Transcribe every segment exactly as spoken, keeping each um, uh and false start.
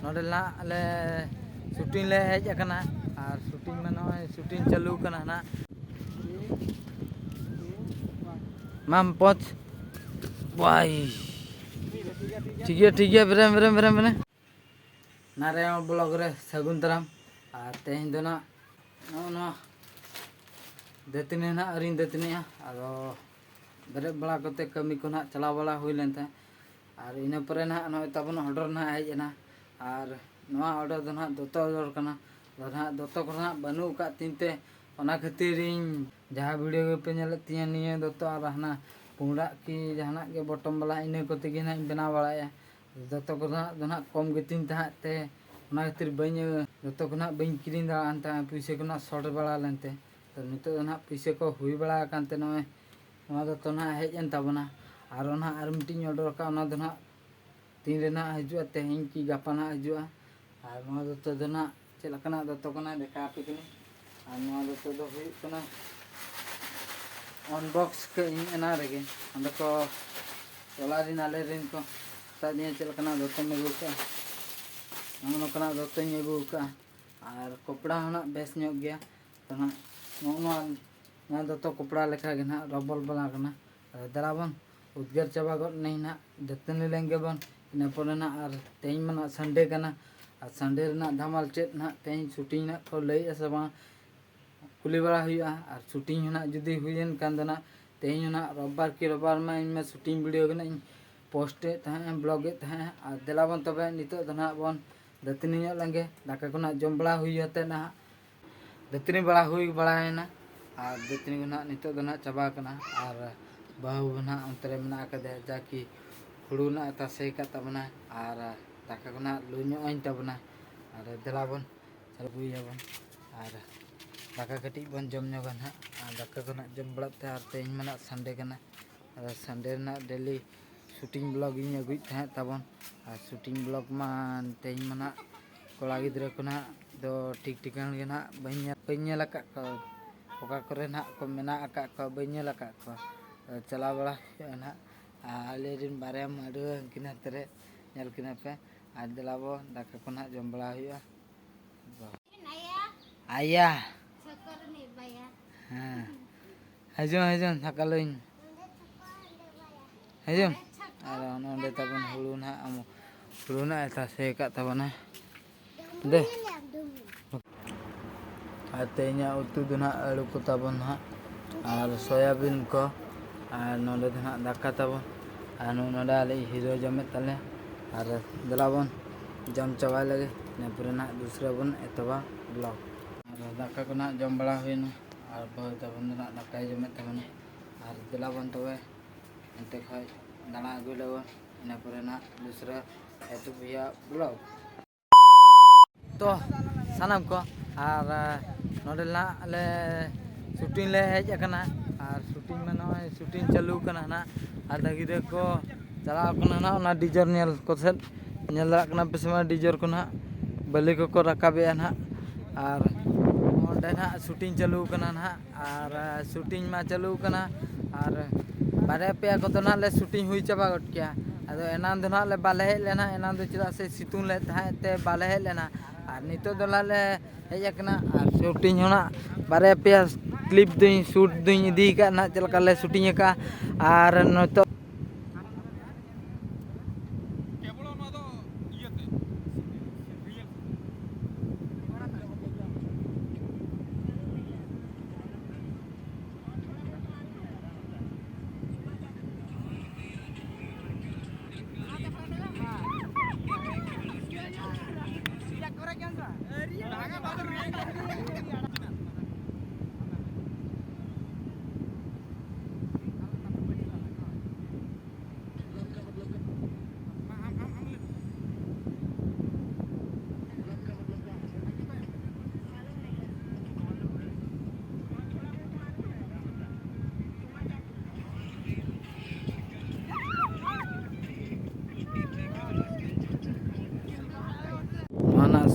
ᱱᱚᱰᱮ ᱱᱟᱜ ᱞᱮ ᱥᱩᱴᱤᱝ ᱞᱮ ᱦᱮᱡ ᱟᱠᱟᱱᱟ᱾ ᱟᱨ ᱥᱩᱴᱤᱝ ᱢᱟ ᱱᱚᱜᱼᱚᱭ ᱥᱩᱴᱤᱝ ᱪᱟᱹᱞᱩ ᱠᱟᱱᱟ ᱱᱟᱜ᱾ ᱢᱟᱢ ᱯᱚᱪ ᱵᱟᱭ᱾ ᱴᱷᱤᱠ ᱜᱮᱭᱟ, ᱴᱷᱤᱠ ᱜᱮᱭᱟ, ᱵᱮᱨᱮᱢ, ᱵᱮᱨᱮᱢ, ᱵᱮᱨᱮᱢ, ᱵᱮᱨᱮᱢ᱾ ᱱᱟᱨᱟᱭᱚᱱ ᱵᱞᱚᱜ ᱨᱮ ᱥᱟᱹᱜᱩᱱ ᱫᱟᱨᱟᱢ᱾ ᱟᱨ ᱛᱮᱦᱮᱧ ᱫᱚ ᱱᱟᱜ ᱱᱚᱜᱼᱚ ᱱᱚᱣᱟ ᱫᱟᱹᱛᱟᱹᱱᱤ ᱱᱟᱜ ᱟᱹᱣᱨᱤᱧ ᱫᱟᱹᱛᱟᱹᱱᱤᱜᱼᱟ᱾ ᱟᱫᱚ ᱵᱮᱨᱮᱫ ᱵᱟᱲᱟ ᱠᱟᱛᱮ ᱠᱟᱹᱢᱤ ᱠᱚ ᱱᱟᱜ ᱪᱟᱞᱟᱣ ᱵᱟᱲᱟ ᱦᱩᱭ ᱞᱮᱱ ᱛᱟᱦᱮᱸᱫ᱾ ᱟᱨ ᱤᱱᱟᱹ ᱯᱚᱨᱮ ᱱᱟᱦᱟᱜ ᱱᱚᱜᱼᱚᱭ ᱛᱟᱵᱚᱱ ᱚᱰᱟᱨ ᱱᱟᱦᱟᱜ ᱦᱮᱡ ᱮᱱᱟ᱾ ᱟᱨ ᱱᱚᱣᱟ ᱚᱰᱟᱨ ᱫᱚ ᱱᱟᱦᱟᱜ ᱫᱚᱛᱚ ᱚᱰᱟᱨ ᱠᱟᱱᱟ᱾ ᱟᱫᱚ ᱱᱟᱦᱟᱜ ᱫᱚᱛᱚ ᱠᱚ ᱱᱟᱦᱟᱜ ᱵᱟᱹᱱᱩᱜ ᱟᱠᱟᱫ ᱛᱤᱧ ᱛᱮ, ᱚᱱᱟ ᱠᱷᱟᱹᱛᱤᱨ ᱤᱧ ᱡᱟᱦᱟᱸ ᱵᱷᱤᱰᱤᱭᱳ ᱜᱮᱯᱮ ᱧᱮᱞᱮᱫ ᱛᱤᱧᱟᱹ, ᱱᱤᱭᱟᱹ ᱫᱚᱛᱚ ᱟᱨ ᱦᱟᱱᱟ ᱯᱩᱸᱰᱟᱜ ᱠᱤ ᱡᱟᱦᱟᱱᱟᱜ ᱜᱮ ᱵᱚᱴᱚᱢ ᱵᱟᱞᱟ, ᱤᱱᱟᱹ ᱠᱚᱛᱮ ᱜᱮ ᱱᱟᱦᱟᱜ ᱤᱧ ᱵᱮᱱᱟᱣ ᱵᱟᱲᱟᱭᱟ᱾ ᱫᱚᱛᱚ ᱠᱚ ᱱᱟᱦᱟᱜ ᱫᱚ ᱱᱟᱦᱟᱜ ᱠᱚᱢ ᱜᱮᱛᱤᱧ ᱛᱟᱦᱮᱸᱫ ᱛᱮ, ᱚᱱᱟ ᱠᱷᱟᱹᱛᱤᱨ ᱵᱟᱹᱧ, ᱫᱚᱛᱚ ᱠᱚ ᱱᱟᱦᱟᱜ ᱵᱟᱹᱧ ᱠᱤᱨᱤᱧ ᱫᱟᱲᱮᱭᱟᱜ ᱠᱟᱱ ᱛᱟᱦᱮᱸᱫ, ᱯᱩᱭᱥᱟᱹ ᱠᱚ ᱱᱟᱦᱟᱜ ᱥᱚᱨᱴ ᱵᱟᱲᱟ ᱞᱮᱱᱛᱮ᱾ ᱛᱚ ᱱᱤᱛᱚᱜ ᱫᱚ ᱱᱟᱦᱟᱜ ᱯᱩᱭᱥᱟᱹ ᱠᱚ ᱦᱩᱭ ᱵᱟᱲᱟ ᱟᱠᱟᱱ ᱛᱮ ᱱᱚᱜᱼᱚᱭ ᱱᱚᱣᱟ ᱫᱚᱛᱚ ᱱᱟᱦᱟᱜ ᱦᱮᱡ ᱮᱱ ᱛᱟᱵᱚᱱᱟ᱾ ᱟᱨᱚ ᱱᱟᱦᱟᱜ ᱟᱨ ᱢᱤᱫᱴᱤᱡ ᱤᱧ ᱚᱰᱟᱨ ᱟᱠᱟᱫ, ᱚᱱᱟ ᱫᱚ ᱱᱟᱦᱟᱜ ᱛᱤᱱ ᱨᱮ ᱱᱟᱦᱟᱜ ᱦᱤᱡᱩᱜᱼᱟ, ᱛᱮᱦᱮᱧ ᱠᱤ ᱜᱟᱯᱟ ᱱᱟᱦᱟᱜ ᱦᱤᱡᱩᱜᱼᱟ᱾ ᱟᱨ ᱱᱚᱣᱟ ᱫᱚᱛᱚ ᱫᱚ ᱱᱟᱦᱟᱜ ᱪᱮᱫ ᱞᱮᱠᱟᱱᱟᱜ ᱫᱚᱛᱚ ᱠᱟᱱᱟ, ᱫᱮᱠᱷᱟᱣ ᱟᱯᱮ ᱠᱟᱹᱱᱟᱹᱧ᱾ ᱟᱨ ᱱᱚᱣᱟ ᱫᱚᱛᱚ ᱫᱚ ᱦᱩᱭᱩᱜ ᱠᱟᱱᱟ, ᱟᱱᱵᱚᱠᱥ ᱠᱟᱜ ᱟᱹᱧ ᱮᱱᱟ ᱨᱮᱜᱮ, ᱚᱸᱰᱮ ᱠᱚ ᱴᱚᱞᱟ ᱨᱮᱱ ᱟᱞᱮ ᱨᱮᱱ ᱠᱚ ᱢᱮᱛᱟ ᱫᱤᱧᱟ ᱪᱮᱫ ᱞᱮᱠᱟᱱᱟᱜ ᱫᱚᱛᱚᱢ ᱟᱹᱜᱩ ᱠᱟᱜᱼᱟ᱾ ᱱᱚᱜᱼᱚ ᱱᱚᱝᱠᱟᱱᱟᱜ ᱫᱚᱛᱚᱧ ᱟᱹᱜᱩ ᱠᱟᱜᱼᱟ᱾ ᱟᱨ ᱠᱚᱯᱲᱟ ᱦᱚᱸ ᱱᱟᱜ ᱵᱮᱥ ᱧᱚᱜ ᱜᱮᱭᱟ᱾ ᱛᱚ ᱱᱟᱜ ᱱᱚᱜᱼᱚ ᱱᱚᱣᱟ, ᱱᱚᱣᱟ ᱫᱚᱛᱚ ᱠᱚᱯᱲᱟ ᱞᱮᱠᱟ ᱜᱮ ᱱᱟᱜ ᱨᱚᱵᱚᱞ ᱵᱟᱞᱟ ᱠᱟᱱᱟ᱾ ᱟᱫᱚ ᱫᱮᱞᱟ ᱵᱚᱱ ᱩᱫᱽᱜᱟᱹᱨ ᱪᱟᱵᱟ ᱜᱚᱫ ᱱᱟᱹᱧ ᱱᱟᱜ, ᱫᱟᱹᱛᱟᱹᱱᱤ ᱞᱮᱱ ᱜᱮᱵᱚᱱ᱾ ᱤᱱᱟᱹ ᱯᱚᱨᱮ ᱱᱟᱜ ᱟᱨ ᱛᱮᱦᱮᱧ ᱢᱟ ᱱᱟᱜ ᱥᱟᱱᱰᱮ ᱠᱟᱱᱟ, ᱟᱨ ᱥᱟᱱᱰᱮ ᱨᱮᱱᱟᱜ ᱫᱷᱟᱢᱟᱞ ᱪᱮᱫ ᱱᱟᱜ ᱛᱮᱦᱮᱧ ᱥᱩᱴᱤᱝ ᱱᱟᱜ ᱠᱚ ᱞᱟᱹᱭᱮᱫᱼᱟ ᱥᱮ ᱵᱟᱝ, ᱠᱩᱞᱤ ᱵᱟᱲᱟ ᱦᱩᱭᱩᱜᱼᱟ᱾ ᱟᱨ ᱥᱩᱴᱤᱝ ᱦᱚᱸ ᱱᱟᱜ ᱡᱩᱫᱤ ᱦᱩᱭᱮᱱ ᱠᱷᱟᱱ ᱫᱚ ᱱᱟᱜ ᱛᱮᱦᱮᱧ ᱦᱚᱸ ᱱᱟᱜ ᱨᱳᱵᱵᱟᱨ ᱠᱤ ᱨᱳᱵᱵᱟᱨ ᱢᱟ ᱤᱧ ᱢᱟ ᱥᱩᱴᱤᱝ ᱵᱷᱤᱰᱤᱭᱳ ᱜᱮ ᱱᱟᱜ ᱤᱧ ᱯᱳᱥᱴ ᱮᱫ ᱛᱟᱦᱮᱸᱫ, ᱵᱞᱚᱜ ᱮᱫ ᱛᱟᱦᱮᱸᱫ᱾ ᱟᱨ ᱫᱮᱞᱟ ᱵᱚᱱ ᱛᱚᱵᱮ ᱱᱤᱛᱚᱜ ᱫᱚ ᱱᱟᱜ ᱵᱚᱱ ᱫᱟᱹᱛᱟᱹᱱᱤ ᱧᱚᱜ ᱞᱮᱱᱜᱮ, ᱫᱟᱠᱟ ᱠᱚ ᱱᱟᱜ ᱡᱚᱢ ᱵᱟᱲᱟ ᱦᱩᱭ ᱠᱟᱛᱮ ᱱᱟᱜ ᱫᱟᱹᱛᱟᱹᱱᱤ ᱵᱟᱲᱟ ᱦᱩᱭ ᱵᱟᱲᱟᱭᱮᱱᱟ᱾ ᱟᱨ ᱫᱟᱹᱛᱟᱹᱱᱤ ᱠᱚ ᱱᱟᱦᱟᱜ ᱱᱤᱛᱚᱜ ᱫᱚ ᱱᱟᱦᱟᱜ ᱪᱟᱵᱟ ᱟᱠᱟᱱᱟ᱾ ᱟᱨ ᱵᱟᱹᱦᱩ ᱱᱟᱦᱟᱜ ᱚᱱᱛᱮ ᱨᱮ ᱢᱮᱱᱟᱜ ᱟᱠᱟᱫᱮᱭᱟ, ᱡᱟ ᱠᱤ ᱦᱩᱲᱩ ᱱᱟᱦᱟᱜ ᱮ ᱛᱟᱥᱮ ᱟᱠᱟᱫ ᱛᱟᱵᱚᱱᱟ᱾ ᱟᱨ ᱫᱟᱠᱟ ᱠᱚ ᱱᱟᱦᱟᱜ ᱞᱩ ᱧᱚᱜ ᱟᱹᱧ ᱛᱟᱵᱚᱱᱟ᱾ ᱟᱨ ᱫᱮᱞᱟ ᱵᱚᱱ ᱟᱹᱜᱩᱭᱟᱵᱚᱱ᱾ ᱟᱨ ᱫᱟᱠᱟ ᱠᱟᱹᱴᱤᱡ ᱵᱚᱱ ᱡᱚᱢ ᱧᱚᱜᱟ ᱱᱟᱦᱟᱜ᱾ ᱟᱨ ᱫᱟᱠᱟ ᱠᱚ ᱱᱟᱦᱟᱜ ᱡᱚᱢ ᱵᱟᱲᱟ ᱛᱮ, ᱟᱨ ᱛᱮᱦᱮᱧ ᱢᱟ ᱱᱟᱦᱟᱜ ᱥᱟᱱᱰᱮ ᱠᱟᱱᱟ᱾ ᱟᱫᱚ ᱥᱟᱱᱰᱮ ᱨᱮᱱᱟᱜ ᱰᱮᱞᱤ ᱥᱩᱴᱤᱝ ᱵᱞᱚᱜ ᱤᱧ ᱟᱹᱜᱩᱭᱮᱫ ᱛᱟᱦᱮᱸᱫ ᱛᱟᱵᱚᱱ᱾ ᱟᱨ ᱥᱩᱴᱤᱝ ᱵᱞᱚᱜ ᱢᱟ ᱛᱮᱦᱮᱧ ᱢᱟ ᱱᱟᱦᱟᱜ ᱠᱚᱲᱟ ᱜᱤᱫᱽᱨᱟᱹ ᱠᱚ ᱱᱟᱦᱟᱜ ᱫᱚ ᱴᱷᱤᱠ ᱴᱷᱤᱠᱟᱹᱱ ᱜᱮ ᱱᱟᱦᱟᱜ ᱵᱟᱹᱧ ᱧᱮᱞ, ᱵᱟᱹᱧ ᱧᱮᱞ ᱟᱠᱟᱫ ᱠᱚᱣᱟ᱾ ᱚᱠᱟ ᱠᱚᱨᱮ ᱱᱟᱦᱟᱜ ᱠᱚ ᱢᱮᱱᱟᱜ ᱟᱠᱟᱫ ᱠᱚᱣᱟ, ᱵᱟᱹᱧ ᱧᱮᱞ ᱟᱠᱟᱫ ᱠᱚᱣᱟ᱾ ᱟᱫᱚ ᱪᱟᱞᱟᱣ ᱵᱟᱲᱟ ᱦᱩᱭᱩᱜᱼᱟ ᱱᱟᱦᱟᱜ᱾ ᱟᱨ ᱟᱞᱮ ᱨᱮᱱ ᱵᱟᱨᱭᱟ ᱢᱟᱹᱰᱣᱟᱹ ᱦᱟᱹᱱᱠᱤᱱ ᱦᱟᱱᱛᱮ ᱨᱮ ᱧᱮᱞ ᱠᱤᱱᱟ ᱯᱮ᱾ ᱟᱨ ᱫᱮᱞᱟ ᱵᱚ, ᱫᱟᱠᱟ ᱠᱚ ᱱᱟᱦᱟᱜ ᱡᱚᱢ ᱵᱟᱲᱟ ᱦᱩᱭᱩᱜᱼᱟ᱾ ᱟᱭᱟ᱾ ᱦᱮᱸ᱾ ᱦᱤᱡᱩᱜ, ᱦᱤᱡᱩᱜ, ᱫᱟᱠᱟ ᱞᱩᱧ᱾ ᱦᱤᱡᱩᱜ᱾ ᱟᱨ ᱱᱚᱸᱰᱮ ᱛᱟᱵᱚᱱ ᱦᱩᱲᱩ ᱱᱟᱦᱟᱜ, ᱟᱢ, ᱦᱩᱲᱩ ᱱᱟᱦᱟᱜ ᱮ ᱛᱟᱥᱮ ᱟᱠᱟᱫ ᱛᱟᱵᱚᱱᱟ᱾ ᱫᱮ᱾ ᱟᱨ ᱛᱮᱦᱮᱧᱟᱜ ᱩᱛᱩ ᱫᱚ ᱱᱟᱦᱟᱜ ᱟᱹᱞᱩ ᱠᱚ ᱛᱟᱵᱚᱱ ᱱᱟᱦᱟᱜ, ᱟᱨ ᱥᱚᱭᱟᱵᱤᱱ ᱠᱚ, ᱟᱨ ᱱᱚᱸᱰᱮ ᱫᱚ ᱱᱟᱦᱟᱜ ᱫᱟᱠᱟ ᱛᱟᱵᱚᱱ, ᱟᱨ ᱱᱚᱜᱼᱚᱭ ᱱᱚᱸᱰᱮ ᱟᱞᱮ ᱦᱤᱨᱳ ᱡᱚᱢᱮᱫ ᱛᱟᱞᱮ᱾ ᱟᱨ ᱫᱮᱞᱟ ᱵᱚᱱ ᱡᱚᱢ ᱪᱟᱵᱟᱭ ᱞᱟᱹᱜᱤᱫ, ᱤᱱᱟᱹ ᱯᱚᱨᱮ ᱱᱟᱦᱟᱜ ᱫᱩᱥᱨᱟ ᱵᱚᱱ ᱮᱛᱚᱦᱚᱵᱟ vlog᱾ ᱟᱨ ᱫᱟᱠᱟ ᱠᱚ ᱱᱟᱦᱟᱜ ᱡᱚᱢ ᱵᱟᱲᱟ ᱦᱩᱭᱱᱟ, ᱟᱨ ᱵᱟᱹᱦᱩ ᱛᱟᱵᱚᱱ ᱫᱚ ᱱᱟᱦᱟᱜ ᱫᱟᱠᱟᱭ ᱡᱚᱢᱮᱫ ᱛᱟᱵᱚᱱᱟ᱾ ᱟᱨ ᱫᱮᱞᱟ ᱵᱚᱱ ᱛᱚᱵᱮ ᱚᱱᱛᱮ ᱠᱷᱚᱡ ᱫᱟᱬᱟ ᱟᱹᱜᱩᱭ ᱞᱟᱹᱜᱤᱫ, ᱤᱱᱟᱹ ᱯᱚᱨᱮ ᱱᱟᱦᱟᱜ ᱫᱩᱥᱨᱟ ᱮᱛᱚᱦᱚᱵ ᱦᱩᱭᱩᱜᱼᱟ vlog᱾ ᱛᱚ ᱥᱟᱱᱟᱢ ᱠᱚ, ᱟᱨ, ᱟ, ᱱᱚᱰᱮ ᱱᱟᱜ ᱞᱮ shooting ᱞᱮ ᱦᱮᱡ ᱟᱠᱟᱱᱟ, ᱟᱨ shooting ᱢᱟ ᱱᱚᱜᱼᱚᱭ shooting ᱪᱟᱹᱞᱩ ᱠᱟᱱᱟ ᱱᱟᱜ, ᱟᱨ ᱜᱤᱫᱽᱨᱟᱹ ᱠᱚ ᱪᱟᱞᱟᱣ ᱠᱟᱱᱟ ᱱᱟᱜ ᱚᱱᱟ ᱰᱤᱡᱚᱨ ᱧᱮᱞ ᱠᱚ ᱥᱮᱫ, ᱧᱮᱞ ᱫᱟᱲᱮᱭᱟᱜ ᱠᱟᱱᱟ ᱯᱮ ᱥᱮ ᱵᱟᱝ ᱰᱤᱡᱚᱨ ᱠᱚ ᱱᱟᱜ, ᱵᱟᱹᱞᱤ ᱠᱚᱠᱚ ᱨᱟᱠᱟᱵᱮᱜᱼᱟ ᱱᱟᱜ, ᱟᱨ ᱚᱸᱰᱮ ᱱᱟᱜ shooting ᱪᱟᱹᱞᱩ ᱠᱟᱱᱟ ᱱᱟᱜ᱾ ᱟᱨ, ᱟ, shooting ᱢᱟ ᱪᱟᱹᱞᱩ ᱠᱟᱱᱟ, ᱟᱨ ᱵᱟᱨᱭᱟ ᱯᱮᱭᱟ ᱠᱚᱫᱚ ᱱᱟᱜ ᱞᱮ shooting ᱦᱩᱭ ᱪᱟᱵᱟ ᱜᱚᱫ ᱠᱮᱭᱟ᱾ ᱟᱫᱚ ᱮᱱᱟᱱ ᱫᱚ ᱱᱟᱜ ᱞᱮ ᱵᱟᱞᱮ ᱦᱮᱡ ᱞᱮᱱᱟ, ᱮᱱᱟᱱ ᱫᱚ ᱪᱮᱫᱟᱜ ᱥᱮ ᱥᱤᱛᱩᱝ ᱞᱮᱫ ᱛᱟᱦᱮᱸᱫ ᱛᱮ ᱵᱟᱞᱮ ᱦᱮᱡ ᱞᱮᱱᱟ᱾ ᱟᱨ ᱱᱤᱛᱚᱜ ᱫᱚ ᱱᱟᱜ ᱞᱮ ᱦᱮᱡ ᱟᱠᱟᱱᱟ, ᱟᱨ shooting ᱦᱚᱸ ᱱᱟᱜ ᱵᱟᱨᱭᱟ ᱯᱮᱭᱟ clip ᱫᱩᱧ shoot ᱫᱩᱧ ᱤᱫᱤ ᱟᱠᱟᱫ ᱱᱟᱜ, ᱪᱮᱫ ᱞᱮᱠᱟ ᱞᱮ shooting ᱟᱠᱟᱫᱼᱟ᱾ ᱟᱨ ᱱᱤᱛᱚᱜ ᱱᱚᱣᱟ ᱱᱟᱜ,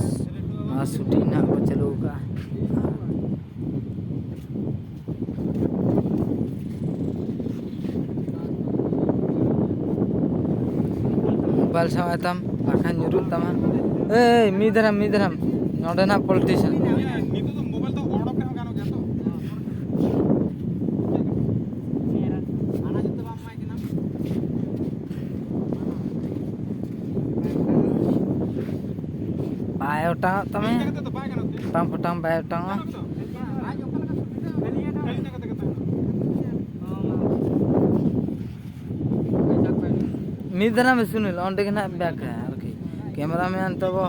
ᱱᱚᱣᱟ shooting ᱱᱟᱜ ᱠᱚ ᱪᱟᱹᱞᱩ ᱟᱠᱟᱫᱼᱟ᱾ Mobile ᱥᱟᱵ ᱟᱭ ᱛᱟᱢ᱾ ᱵᱟᱠᱷᱟᱱ ᱧᱩᱨᱩᱜ ᱛᱟᱢᱟ᱾ ᱮᱭ, ᱢᱤᱫ ᱫᱷᱟᱨᱟᱢ, ᱢᱤᱫ ᱫᱷᱟᱨᱟᱢ᱾ ᱱᱚᱰᱮᱱᱟᱜ ᱯᱚᱞᱤᱴᱤᱥᱤᱭᱟᱱ᱾ ᱵᱟᱭ ᱚᱴᱟᱝᱚᱜ ᱛᱟᱢᱟ᱾ ᱯᱷᱚᱴᱟᱝ ᱯᱷᱚᱴᱟᱝ ᱵᱟᱭ ᱚᱴᱟᱝᱚᱜᱼᱟ᱾ ᱢᱤᱫ ᱫᱷᱟᱨᱟ ᱢᱮ ᱥᱩᱱᱤᱞ, ᱚᱸᱰᱮ ᱜᱮ ᱱᱟᱦᱟᱜ ᱵᱮᱠ ᱟᱨᱠᱤ᱾ ᱠᱮᱢᱮᱨᱟ ᱢᱮᱱ ᱛᱟᱵᱚ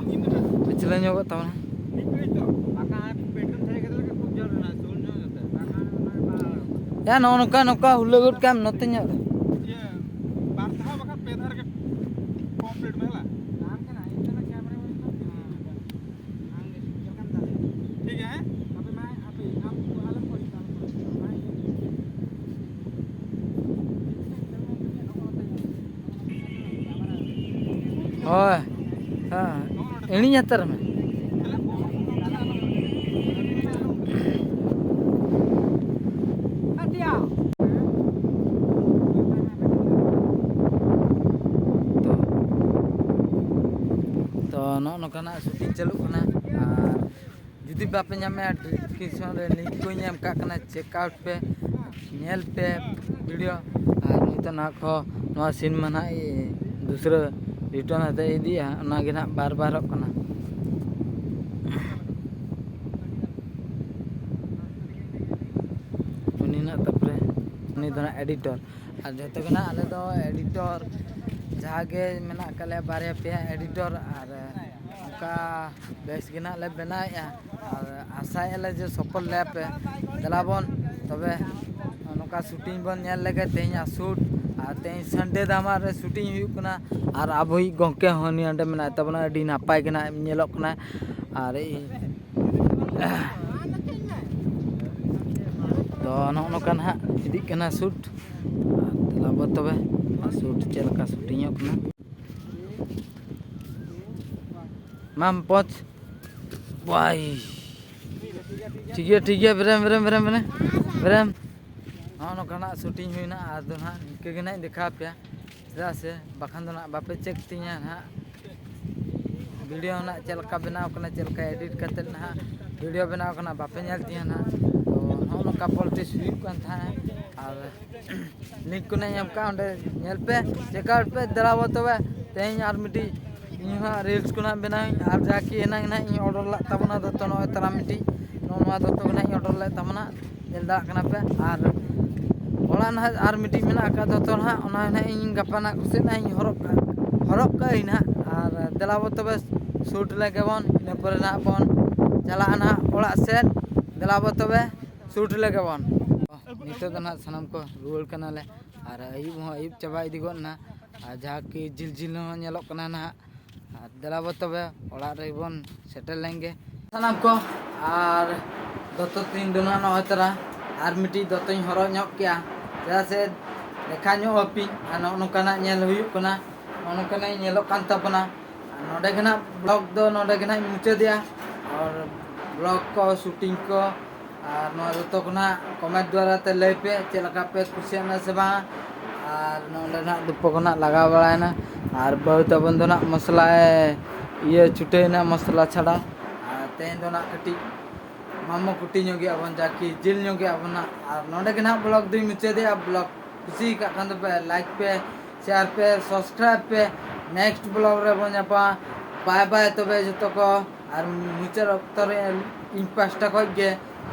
ᱯᱤᱪᱷᱞᱟᱹ ᱧᱚᱜᱚᱜ ᱛᱟᱵᱚᱱᱟ᱾ ᱭᱟ, ᱱᱚᱜᱼᱚ ᱱᱚᱝᱠᱟ, ᱱᱚᱝᱠᱟ ᱦᱩᱞᱟᱹ ᱜᱚᱫ ᱠᱟᱜ ᱟᱢ ᱱᱚᱛᱮ ᱧᱚᱜ ᱨᱮ᱾ ᱤᱭᱟᱹ, ᱵᱟᱨ ᱫᱷᱟᱣ ᱵᱟᱠᱷᱟᱱ ᱯᱮ ᱫᱷᱟᱣ ᱨᱮᱜᱮ ᱠᱚᱢᱯᱞᱤᱴ ᱢᱮ, ᱦᱮᱸ ᱵᱟᱝ? ᱴᱷᱤᱠ ᱜᱮᱭᱟ, ᱦᱮᱸ? ᱦᱳᱭ, ᱦᱮᱸ, ᱤᱲᱤᱧ ᱦᱟᱛᱟᱲ ᱢᱮ᱾ ᱛᱚ, ᱛᱚ, ᱱᱚᱜᱼᱚ ᱱᱚᱝᱠᱟᱱᱟᱜ ᱥᱩᱴᱤᱝ ᱪᱟᱹᱞᱩᱜ ᱠᱟᱱᱟ᱾ ᱟᱨ ᱡᱩᱫᱤ ᱵᱟᱯᱮ ᱧᱟᱢᱮᱜᱼᱟ, ᱰᱤᱥᱠᱨᱤᱯᱥᱚᱱ ᱨᱮ ᱞᱤᱝᱠ ᱠᱚᱧ ᱮᱢ ᱠᱟᱜ ᱠᱟᱱᱟ, ᱪᱮᱠ ᱟᱣᱩᱴ ᱯᱮ, ᱧᱮᱞ ᱯᱮ ᱵᱷᱤᱰᱤᱭᱳ᱾ ᱟᱨ ᱱᱤᱛᱚᱜ ᱱᱚᱣᱟ ᱠᱚ, ᱱᱚᱣᱟ ᱥᱤᱱ ᱢᱟ ᱱᱟᱦᱟᱜ ᱫᱩᱥᱨᱟᱹ ᱨᱤᱴᱟᱨᱱ ᱠᱟᱛᱮ ᱤᱫᱤᱜᱼᱟ, ᱚᱱᱟᱜᱮ ᱱᱟᱦᱟᱜ ᱵᱟᱨ ᱵᱟᱨᱚᱜ ᱠᱟᱱᱟ᱾ ᱩᱱᱤ ᱱᱟᱦᱟᱜ ᱛᱟᱨᱯᱚᱨᱮ ᱩᱱᱤ ᱫᱚ ᱱᱟᱦᱟᱜ ᱮᱰᱤᱴᱚᱨ᱾ ᱟᱨ ᱡᱚᱛᱚ ᱜᱮ ᱱᱟᱦᱟᱜ ᱟᱞᱮ ᱫᱚ ᱮᱰᱤᱴᱚᱨ ᱡᱟᱦᱟᱸ ᱜᱮ ᱢᱮᱱᱟᱜ ᱟᱠᱟᱫ ᱞᱮᱭᱟ, ᱵᱟᱨᱭᱟ ᱯᱮᱭᱟ ᱮᱰᱤᱴᱚᱨ, ᱟᱨ ᱚᱱᱠᱟ ᱵᱮᱥ ᱜᱮ ᱱᱟᱦᱟᱜ ᱞᱮ ᱵᱮᱱᱟᱣᱮᱫᱼᱟ᱾ ᱟᱨ ᱟᱥᱟᱭᱮᱫᱼᱟ ᱞᱮ ᱡᱮ ᱥᱚᱯᱷᱚᱞ ᱞᱮᱭᱟ ᱯᱮ᱾ ᱫᱮᱞᱟ ᱵᱚᱱ ᱛᱚᱵᱮ ᱱᱚᱝᱠᱟ ᱥᱩᱴᱤᱝ ᱵᱚᱱ ᱧᱮᱞ ᱞᱮᱜᱮ᱾ ᱛᱮᱦᱮᱧᱟᱜ ᱥᱩᱴ, ᱟᱨ ᱛᱮᱦᱮᱧ ᱥᱟᱱᱰᱮ ᱫᱷᱟᱢᱟ ᱨᱮ ᱥᱩᱴᱤᱝ ᱦᱩᱭᱩᱜ ᱠᱟᱱᱟ᱾ ᱟᱨ ᱟᱵᱚᱭᱤᱡ ᱜᱚᱢᱠᱮ ᱦᱚᱸ ᱱᱤᱭᱟᱹ ᱚᱸᱰᱮ ᱢᱮᱱᱟᱭ ᱛᱟᱵᱚᱱᱟ, ᱟᱹᱰᱤ ᱱᱟᱯᱟᱭ ᱜᱮ ᱱᱟᱦᱟᱜ ᱧᱮᱞᱚᱜ ᱠᱟᱱᱟ᱾ ᱟᱨ ᱤᱧ ᱛᱚ ᱱᱚᱜᱼᱚ ᱱᱚᱝᱠᱟ ᱱᱟᱦᱟᱜ ᱤᱫᱤᱜ ᱠᱟᱱᱟ ᱥᱩᱴ᱾ ᱟᱨ ᱫᱮᱞᱟ ᱵᱚ ᱛᱚᱵᱮ ᱥᱩᱴ ᱪᱮᱫ ᱞᱮᱠᱟ ᱥᱩᱴᱤᱝᱚᱜ ᱠᱟᱱᱟ᱾ ᱢᱟᱢ ᱯᱚᱪ ᱵᱟᱭ᱾ ᱴᱷᱤᱠ ᱜᱮᱭᱟ, ᱴᱷᱤᱠ ᱜᱮᱭᱟ, ᱵᱨᱮᱢ, ᱵᱨᱮᱢ, ᱵᱨᱮᱢ, ᱵᱨᱮᱢ, ᱵᱨᱮᱢ᱾ ᱱᱚᱜᱼᱚ ᱱᱚᱝᱠᱟ ᱱᱟᱜ ᱥᱩᱴᱤᱝ ᱦᱩᱭᱱᱟ᱾ ᱟᱫᱚ ᱱᱟᱦᱟᱜ ᱱᱤᱝᱠᱟᱹ ᱜᱮ ᱱᱟᱦᱟᱜ ᱤᱧ ᱫᱮᱠᱷᱟᱣ ᱟᱯᱮᱭᱟ, ᱪᱮᱫᱟᱜ ᱥᱮ ᱵᱟᱠᱷᱟᱱ ᱫᱚ ᱱᱟᱦᱟᱜ ᱵᱟᱯᱮ ᱪᱮᱠ ᱛᱤᱧᱟ ᱱᱟᱦᱟᱜ᱾ ᱵᱷᱤᱰᱤᱭᱳ ᱱᱟᱦᱟᱜ ᱪᱮᱫ ᱞᱮᱠᱟ ᱵᱮᱱᱟᱣ ᱠᱟᱱᱟ, ᱪᱮᱫ ᱞᱮᱠᱟ ᱮᱰᱤᱴ ᱠᱟᱛᱮᱫ ᱱᱟᱦᱟᱜ ᱵᱷᱤᱰᱤᱭᱳ ᱵᱮᱱᱟᱣ ᱠᱟᱱᱟ, ᱵᱟᱯᱮ ᱧᱮᱞ ᱛᱤᱧᱟᱹ ᱱᱟᱦᱟᱜ᱾ ᱛᱚ ᱱᱚᱜᱼᱚ ᱱᱚᱝᱠᱟ ᱯᱚᱞᱤᱴᱤᱠᱥ ᱦᱩᱭᱩᱜ ᱠᱟᱱ ᱛᱟᱦᱮᱸᱫ, ᱟᱨ ᱞᱤᱝᱠ ᱠᱚ ᱱᱟᱦᱟᱜ ᱮᱢ ᱠᱟᱜᱼᱟ, ᱚᱸᱰᱮ ᱧᱮᱞ ᱯᱮ, ᱪᱮᱠ ᱟᱣᱩᱴ ᱯᱮ᱾ ᱫᱮᱞᱟ ᱵᱚ ᱛᱚᱵᱮ ᱛᱮᱦᱮᱧ ᱟᱨ ᱢᱤᱫᱴᱤᱡ ᱤᱧ ᱦᱚᱸ ᱦᱟᱸᱜ ᱨᱤᱞᱥ ᱠᱚ ᱱᱟᱦᱟᱜ ᱵᱮᱱᱟᱣ ᱟᱹᱧ, ᱟᱨ ᱡᱟᱦᱟᱸ ᱠᱤ ᱮᱱᱟᱝ ᱱᱟᱦᱟᱜ ᱤᱧ ᱚᱰᱟᱨ ᱞᱮᱫ ᱛᱟᱵᱚᱱᱟ ᱫᱚᱛᱚ, ᱱᱚᱜᱼᱚᱭ ᱛᱟᱨᱟ ᱢᱤᱫᱴᱤᱡ, ᱱᱚᱜᱼᱚ ᱱᱚᱣᱟ ᱫᱚᱛᱚ ᱜᱮ ᱱᱟᱦᱟᱜ ᱤᱧ ᱚᱰᱟᱨ ᱞᱮᱫ ᱛᱟᱵᱚᱱᱟ, ᱧᱮᱞ ᱫᱟᱲᱮᱭᱟᱜ ᱠᱟᱱᱟ ᱯᱮ᱾ ᱟᱨ ᱚᱲᱟᱜ ᱱᱟᱦᱟᱜ ᱟᱨ ᱢᱤᱫᱴᱤᱡ ᱢᱮᱱᱟᱜ ᱟᱠᱟᱫ ᱫᱚᱛᱚ ᱱᱟᱦᱟᱜ, ᱚᱱᱟ ᱱᱟᱦᱟᱜ ᱤᱧ ᱜᱟᱯᱟ ᱱᱟᱦᱟᱜ ᱠᱩᱥᱤᱭᱟᱜ ᱱᱟᱦᱟᱜ ᱤᱧ ᱦᱚᱨᱚᱜ ᱠᱟᱜᱼᱟ, ᱦᱚᱨᱚᱜ ᱠᱟᱜ ᱟᱹᱧ ᱱᱟᱦᱟᱜ᱾ ᱟᱨ ᱫᱮᱞᱟ ᱵᱚ ᱛᱚᱵᱮ ᱥᱩᱴ ᱞᱮᱜᱮ ᱵᱚᱱ, ᱤᱱᱟᱹ ᱯᱚᱨᱮ ᱱᱟᱦᱟᱜ ᱵᱚᱱ ᱪᱟᱞᱟᱜᱼᱟ ᱱᱟᱦᱟᱜ ᱚᱲᱟᱜ ᱥᱮᱫ᱾ ᱫᱮᱞᱟ ᱵᱚ ᱛᱚᱵᱮ ᱥᱩᱴ ᱞᱮᱜᱮ ᱵᱚᱱ᱾ ᱱᱤᱛᱚᱜ ᱫᱚ ᱱᱟᱦᱟᱜ ᱥᱟᱱᱟᱢ ᱠᱚ ᱨᱩᱣᱟᱹᱲ ᱠᱟᱱᱟᱞᱮ, ᱟᱨ ᱟᱹᱭᱩᱵ ᱦᱚᱸ ᱟᱹᱭᱩᱵ ᱪᱟᱵᱟ ᱤᱫᱤ ᱜᱚᱫ ᱮᱱᱟ, ᱟᱨ ᱡᱟᱦᱟᱸ ᱠᱤ ᱡᱷᱤᱞ ᱡᱷᱤᱞ ᱦᱚᱸ ᱧᱮᱞᱚᱜ ᱠᱟᱱᱟ ᱱᱟᱦᱟᱜ᱾ ᱟᱨ ᱫᱮᱞᱟ ᱵᱚ ᱛᱚᱵᱮ ᱚᱲᱟᱜ ᱨᱮᱵᱚᱱ ᱥᱮᱴᱮᱨ ᱞᱮᱱ ᱜᱮ ᱥᱟᱱᱟᱢ ᱠᱚ᱾ ᱟᱨ ᱫᱚᱛᱚ ᱛᱤᱧ ᱫᱚ ᱱᱟᱦᱟᱜ ᱱᱚᱜᱼᱚᱭ ᱛᱟᱨᱟ ᱟᱨ ᱢᱤᱫᱴᱤᱡ ᱫᱚᱛᱚᱧ ᱦᱚᱨᱚᱜ ᱧᱚᱜ ᱠᱮᱜᱼᱟ, ᱪᱮᱫᱟᱜ ᱥᱮ ᱫᱮᱠᱷᱟ ᱧᱚᱜ ᱟᱹᱯᱤᱧ᱾ ᱟᱨ ᱱᱚᱜᱼᱚ ᱱᱚᱝᱠᱟᱱᱟᱜ ᱧᱮᱞ ᱦᱩᱭᱩᱜ ᱠᱟᱱᱟ, ᱱᱚᱜᱼᱚ ᱱᱚᱝᱠᱟᱱᱟᱜ ᱧᱮᱞᱚᱜ ᱠᱟᱱ ᱛᱟᱵᱚᱱᱟ᱾ ᱟᱨ ᱱᱚᱰᱮ ᱜᱮ ᱱᱟᱦᱟᱜ ᱵᱞᱚᱜ ᱫᱚ ᱱᱚᱰᱮ ᱜᱮ ᱱᱟᱦᱟᱜ ᱤᱧ ᱢᱩᱪᱟᱹᱫᱮᱜᱼᱟ᱾ ᱟᱨ ᱵᱞᱚᱜ ᱠᱚ, ᱥᱩᱴᱤᱝ ᱠᱚ, ᱟᱨ ᱱᱚᱣᱟ ᱡᱚᱛᱚ ᱠᱚ ᱱᱟᱦᱟᱜ ᱠᱚᱢᱮᱱᱴ ᱫᱣᱟᱨᱟ ᱛᱮ ᱞᱟᱹᱭ ᱯᱮ, ᱪᱮᱫ ᱞᱮᱠᱟ ᱯᱮ ᱠᱩᱥᱤᱭᱟᱜ ᱠᱟᱱᱟ ᱥᱮ ᱵᱟᱝ᱾ ᱟᱨ ᱱᱚᱰᱮ ᱱᱟᱦᱟᱜ ᱫᱩᱯᱚ ᱠᱚ ᱱᱟᱦᱟᱜ ᱞᱟᱜᱟᱣ ᱵᱟᱲᱟᱭᱮᱱᱟ, ᱟᱨ ᱵᱟᱹᱦᱩ ᱛᱟᱵᱚᱱ ᱫᱚ ᱱᱟᱦᱟᱜ ᱢᱚᱥᱞᱟᱭ ᱤᱭᱟᱹ ᱪᱷᱩᱴᱟᱹᱣᱮᱱᱟ ᱢᱚᱥᱞᱟ ᱪᱷᱟᱲᱟ᱾ ᱟᱨ ᱛᱮᱦᱮᱧ ᱫᱚ ᱱᱟᱦᱟᱜ ᱠᱟᱹᱴᱤᱡ ᱢᱟᱢᱚ ᱠᱩᱴᱤ ᱧᱚᱜ ᱜᱮᱭᱟ ᱵᱚᱱ, ᱡᱟᱠᱤ ᱡᱤᱞ ᱧᱚᱜ ᱜᱮᱭᱟ ᱵᱚᱱ ᱱᱟᱦᱟᱜ᱾ ᱟᱨ ᱱᱚᱰᱮ ᱜᱮ ᱱᱟᱦᱟᱜ ᱵᱞᱚᱜ ᱫᱚᱧ ᱢᱩᱪᱟᱹᱫᱮᱜᱼᱟ᱾ ᱵᱞᱚᱜ ᱠᱩᱥᱤ ᱟᱠᱟᱫ ᱠᱷᱟᱱ ᱫᱚᱯᱮ ᱞᱟᱭᱤᱠ ᱯᱮ, ᱥᱮᱭᱟᱨ ᱯᱮ, ᱥᱟᱵᱥᱠᱨᱟᱭᱤᱵ ᱯᱮ᱾ ᱱᱮᱠᱥᱴ ᱵᱞᱚᱜ ᱨᱮᱵᱚᱱ ᱧᱟᱯᱟᱢᱟ᱾ ᱵᱟᱭ ᱵᱟᱭ ᱛᱚᱵᱮ ᱡᱚᱛᱚ ᱠᱚ᱾ ᱟᱨ ᱢᱩᱪᱟᱹᱫ ᱚᱠᱛᱚ ᱨᱮ ᱤᱧ ᱯᱟᱦᱴᱟ ᱠᱷᱚᱱ ᱜᱮ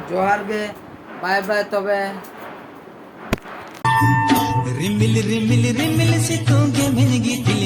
ᱡᱚᱦᱟᱨ ᱜᱮ, ᱵᱟᱭ ᱵᱟᱭ ᱛᱚᱵᱮ᱾ ᱨᱤᱢᱤᱞ ᱨᱤᱢᱤᱞ ᱨᱤᱢᱤᱞ ᱥᱤᱛᱩᱝ ᱜᱮ ᱢᱤᱧ ᱜᱤᱛᱤᱡ